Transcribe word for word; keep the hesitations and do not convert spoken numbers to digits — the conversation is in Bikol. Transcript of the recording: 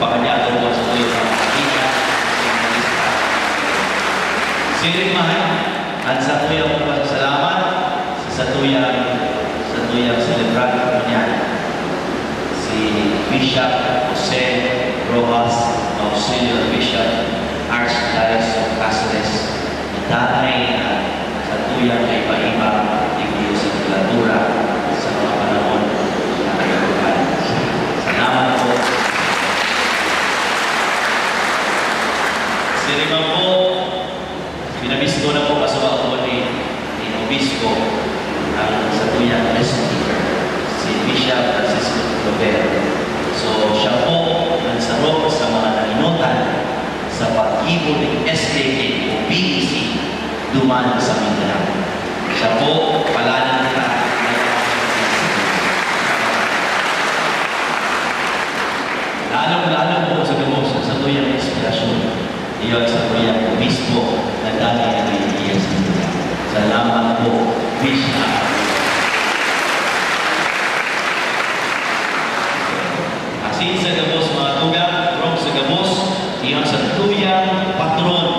Pakanyato po sa tuyang mga kaibigan, sa mga lista. Siring man, ang satuyang pagpasalamat sa satuyang, satuyang selebrante po niyan, si Bishop Jose Rojas, Auxiliary Bishop, Archdiocese of Caceres. Danay na sa tuyang kaiba-iba digdi sa literatura sa mga panahon na nagkakaligtaan. Salamat po. Siring man po, pinabisto na po kasubaon ni, ni Obispo ang satuyang S P, si Bishop Francisco Clovero. So, siya po ang sarong sa mga nainotan sa paggibo nin S K K o B E C duman sa Mindanao. Siya po, palanan ka. Lalong-lalo po sa gabos, sa tuyang inspirasyon. Iyon sa tuyang obispo na dati na may iya sa Mindanao. Salamat po, Bishop. Asin sa gabos, mga tugang, rong sa gabos, iyan sa tuyang patron